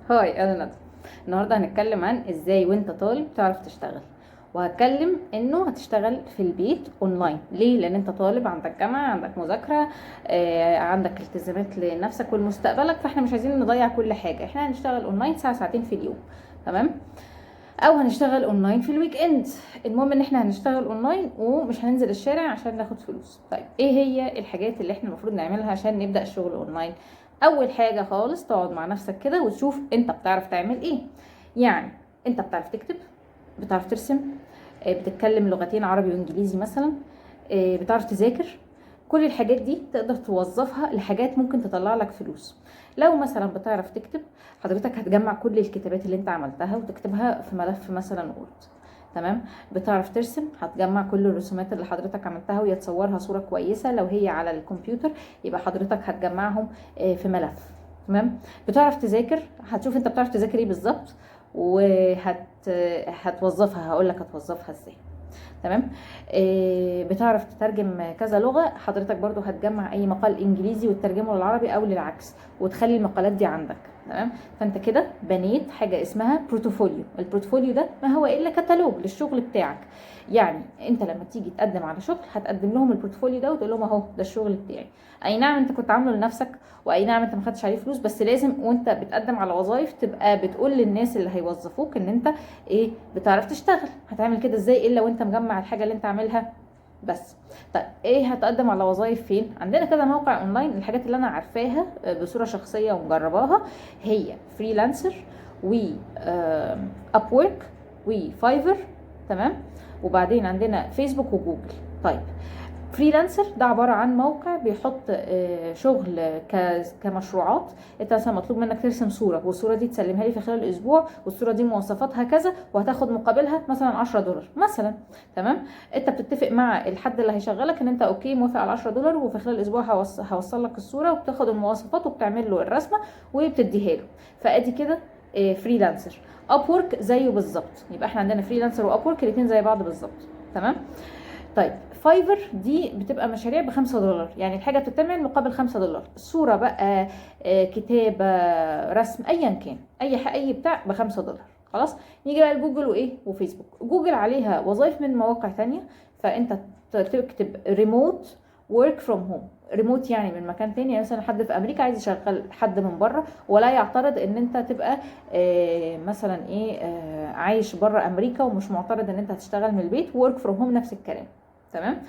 Hi، انا ندى. النهارده هنتكلم عن ازاي وانت طالب تعرف تشتغل، وهتكلم انه هتشتغل في البيت اونلاين ليه؟ لان انت طالب، عندك جامعه، عندك مذاكره، عندك التزامات لنفسك ولمستقبلك، فاحنا مش عايزين نضيع كل حاجه. احنا هنشتغل اونلاين ساعة ساعتين في اليوم، تمام؟ او هنشتغل اونلاين في ال weekend. المهم ان احنا هنشتغل اونلاين ومش هننزل الشارع عشان ناخد فلوس. طيب، ايه هي الحاجات اللي احنا المفروض نعملها عشان نبدا الشغل اونلاين؟ اول حاجة خالص، تقعد مع نفسك كده وتشوف انت بتعرف تعمل ايه. يعني انت بتعرف تكتب، بتعرف ترسم، بتتكلم لغتين عربي وانجليزي مثلا، بتعرف تذاكر. كل الحاجات دي تقدر توظفها لحاجات ممكن تطلع لك فلوس. لو مثلا بتعرف تكتب، حضرتك هتجمع كل الكتابات اللي انت عملتها وتكتبها في ملف مثلا Word، تمام؟ بتعرف ترسم، هتجمع كل الرسومات اللي حضرتك عملتها ويتصورها صورة كويسة. لو هي على الكمبيوتر يبقى حضرتك هتجمعهم في ملف، تمام؟ بتعرف تذاكر، هتشوف انت بتعرف تذاكر ايه بالظبط هتوظفها، هقول لك هتوظفها ازاي، تمام؟ بتعرف تترجم كذا لغة، حضرتك برضو هتجمع اي مقال انجليزي وتترجمه للعربي او للعكس وتخلي المقالات دي عندك، تمام؟ فانت كده بنيت حاجة اسمها portfolio. ال portfolio ده ما هو الا كتالوج للشغل بتاعك. يعني انت لما تيجي تقدم على شغل هتقدم لهم ال portfolio ده وتقول لهم اهو ده الشغل بتاعي. اي نعم انت كنت عامله لنفسك، واي نعم انت ما خدتش عليه فلوس، بس لازم وانت بتقدم على وظائف تبقى بتقول للناس اللي هيوظفوك ان انت ايه؟ بتعرف تشتغل. هتعمل كده ازاي الا وانت مجمع الحاجة اللي انت عاملها بس؟ طيب، ايه هتقدم على وظايف فين؟ عندنا كذا موقع اونلاين. الحاجات اللي انا عارفاها بصورة شخصية ومجرباها هي Freelancer و Upwork و Fiverr، تمام؟ وبعدين عندنا فيسبوك وجوجل. طيب، Freelancer ده عبارة عن موقع بيحط شغل كمشروعات. انت مثلا مطلوب منك ترسم صورة، والصورة دي تسلمها لي في خلال اسبوع، والصورة دي مواصفاتها كذا، وهتاخد مقابلها مثلا 10 دولار مثلا، تمام؟ انت بتتفق مع الحد اللي هيشغلك ان انت okay، موافق على 10 دولار، وفي خلال اسبوع هوصل لك الصورة، وبتاخد المواصفات وبتعمل له الرسمة وبتديها له. فادي كده Freelancer. Upwork زيه بالظبط. يبقى احنا عندنا Freelancer و Upwork، الاثنين زي بعض بالظبط، تمام؟ طيب، Fiverr دي بتبقى مشاريع ب5 دولار، يعني الحاجة بتتعمل مقابل 5 دولار، صورة بقى، كتابة، رسم، ايا كان، اي حاجة، اي بتاع ب5 دولار. خلاص، نيجي بقى لجوجل وايه؟ وفيسبوك. جوجل عليها وظائف من مواقع تانية، فانت تكتب remote work from home. remote يعني من مكان تاني، يعني مثلا حد في امريكا عايز يشغل حد من بره، ولا يعترض ان انت تبقى مثلا ايه عايش بره امريكا، ومش معترض ان انت هتشتغل من البيت work from home، نفس الكلام، تمام؟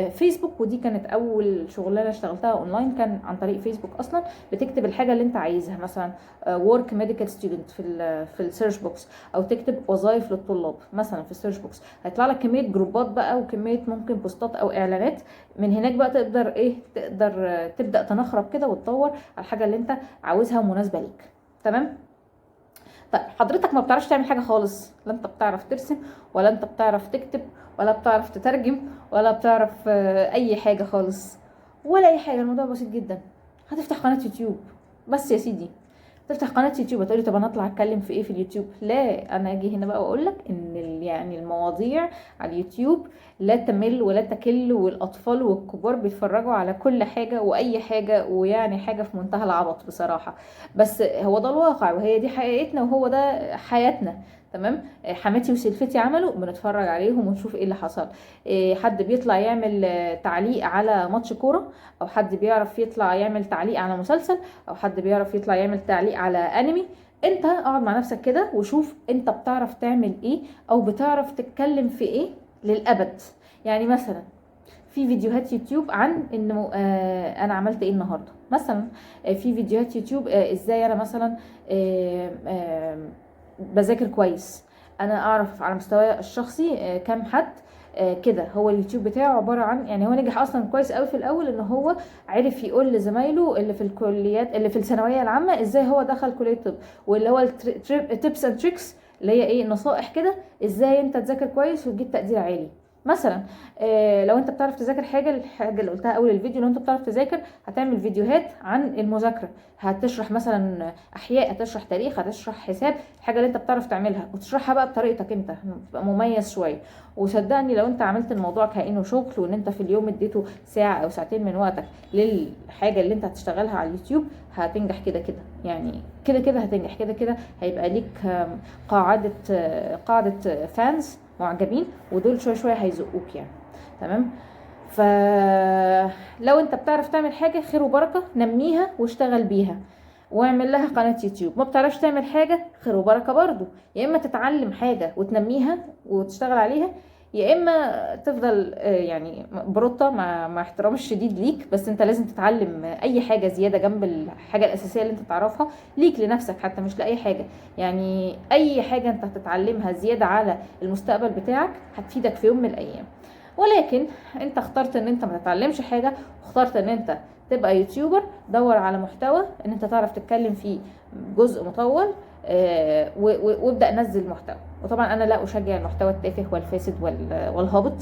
فيسبوك، ودي كانت اول شغلانة اشتغلتها اونلاين كان عن طريق فيسبوك اصلا. بتكتب الحاجة اللي انت عايزها، مثلا work medical student في ال search box، او تكتب وظائف للطلاب مثلا في ال search box، هيطلع لك كمية جروبات بقى وكمية ممكن بوستات او اعلانات. من هناك بقى تقدر ايه؟ تقدر تبدا تنخرب كده وتدور على الحاجة اللي انت عاوزها ومناسبة ليك، تمام؟ طيب، حضرتك ما بتعرفش تعمل حاجة خالص، لا انت بتعرف ترسم ولا انت بتعرف تكتب ولا بتعرف تترجم ولا بتعرف اي حاجة خالص ولا اي حاجه، الموضوع بسيط جدا. هتفتح قناة يوتيوب بس يا سيدي. تفتح قناة يوتيوب، هتقولي طب انا اطلع اتكلم في ايه في اليوتيوب؟ لا، انا اجي هنا بقى واقول لك ان يعني المواضيع على اليوتيوب لا تمل ولا تكل، والاطفال والكبار بيتفرجوا على كل حاجة واي حاجة، ويعني حاجة في منتهى العبط بصراحة، بس هو ده الواقع وهي دي حقيقتنا وهو ده حياتنا، تمام؟ حماتي وسلفتي عملوا، بنتفرج عليهم ونشوف ايه اللي حصل. حد بيطلع يعمل تعليق على ماتش كورة، او حد بيعرف يطلع يعمل تعليق على مسلسل، او حد بيعرف يطلع يعمل تعليق على انمي. انت اقعد مع نفسك كده وشوف انت بتعرف تعمل ايه او بتعرف تتكلم في ايه للابد. يعني مثلا في فيديوهات يوتيوب عن انه انا عملت ايه النهارده مثلا، في فيديوهات يوتيوب ازاي انا مثلا بذاكر كويس. انا اعرف على مستوى الشخصي كام حد كده هو اليوتيوب بتاعه عبارة عن، يعني هو نجح اصلا كويس قوي في الاول ان هو عرف يقول لزمايله اللي في الكليات، اللي في الثانوية العامه، ازاي هو دخل كليه طب، واللي هو tips and tricks، اللي هي ايه؟ نصائح كده ازاي انت تذاكر كويس وتجيب تقدير عالي. مثلا لو انت بتعرف تذاكر حاجة، الحاجة اللي قلتها اول الفيديو، لو انت بتعرف تذاكر هتعمل فيديوهات عن المذاكرة، هتشرح مثلا احياء، هتشرح تاريخ، هتشرح حساب، الحاجة اللي انت بتعرف تعملها وتشرحها بقى بطريقتك انت، تبقى مميز شوية. وصدقني لو انت عملت الموضوع كأنه شغل، وان انت في اليوم اديته ساعة او ساعتين من وقتك للحاجة اللي انت هتشتغلها على اليوتيوب، هتنجح كده كده يعني، كده كده هتنجح، كده كده هيبقى ليك قاعدة fans معجبين، ودول شوية شوية هيزقوك يعني. تمام. فلو انت بتعرف تعمل حاجة خير وبركة، نميها واشتغل بيها واعمل لها قناة يوتيوب. ما بتعرفش تعمل حاجة خير وبركة برضو، يا اما تتعلم حاجة وتنميها وتشتغل عليها، يا اما تفضل يعني بروطة مع احترام الشديد ليك، بس انت لازم تتعلم اي حاجة زيادة جنب الحاجة الاساسية اللي انت تعرفها ليك لنفسك، حتى مش لأي حاجة يعني. اي حاجة انت هتتعلمها زيادة على المستقبل بتاعك هتفيدك في يوم من الايام. ولكن انت اخترت ان انت ما تتعلمش حاجة، واخترت ان انت تبقى YouTuber. دور على محتوى ان انت تعرف تتكلم فيه جزء مطول، وابدأ نزل محتوى. وطبعا انا لا اشجع المحتوى التافه والفاسد والهابط،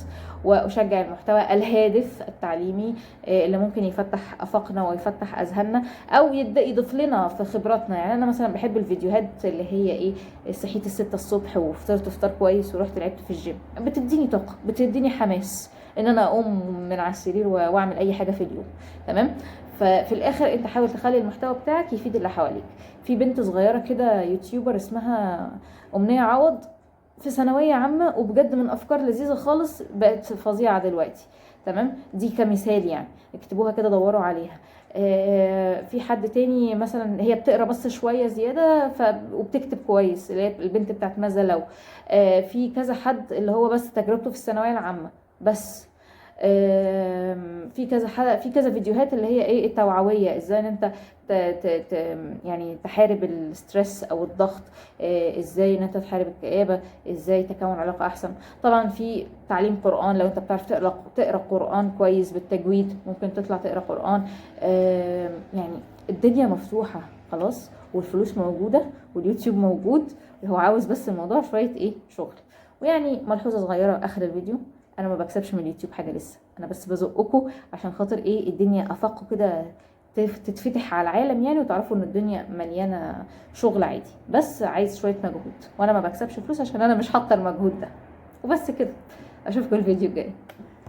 واشجع المحتوى الهادف التعليمي، اللي ممكن يفتح افاقنا ويفتح اذهاننا، او يضيف لنا في خبراتنا. يعني انا مثلا بحب الفيديوهات اللي هي ايه، صحيت 6 الصبح وفطرت فطار كويس ورحت لعبت في الجيم، بتديني طاقة، بتديني حماس ان انا اقوم من على السرير واعمل اي حاجة في اليوم. تمام. ففي الاخر انت حاول تخلي المحتوى بتاعك يفيد اللي حواليك. في بنت صغيرة كده يوتيوبر اسمها امنية عوض، في ثانوية عامة، وبجد من افكار لذيذة خالص، بقت فظيعة دلوقتي. تمام. دي كمثال يعني، اكتبوها كده دوروا عليها. في حد تاني مثلا هي بتقرا بس شوية زيادة وبتكتب كويس، اللي هي البنت بتاعت ماذا لو. في كذا حد اللي هو بس تجربته في الثانوية العامة بس. في كذا حلقة، في كذا فيديوهات اللي هي ايه التوعوية، ازاي ان انت يعني تحارب ال stress او الضغط، ازاي ان انت تحارب الكآبة، ازاي تكون علاقة احسن. طبعا في تعليم قرآن، لو انت بتعرف تقرا قرآن كويس بالتجويد ممكن تطلع تقرا قرآن. يعني الدنيا مفتوحة خلاص، والفلوس موجودة، واليوتيوب موجود، هو عاوز بس الموضوع شوية ايه شغل. ويعني ملحوظة صغيرة اخر الفيديو، انا ما بكسبش من اليوتيوب حاجة لسه، انا بس بزقكم عشان خاطر ايه الدنيا افاقكم كده تتفتح على العالم يعني، وتعرفوا ان الدنيا مليانة شغل عادي، بس عايز شوية مجهود، وانا ما بكسبش فلوس عشان انا مش حاطة المجهود ده. وبس كده، اشوفكم الفيديو الجاي.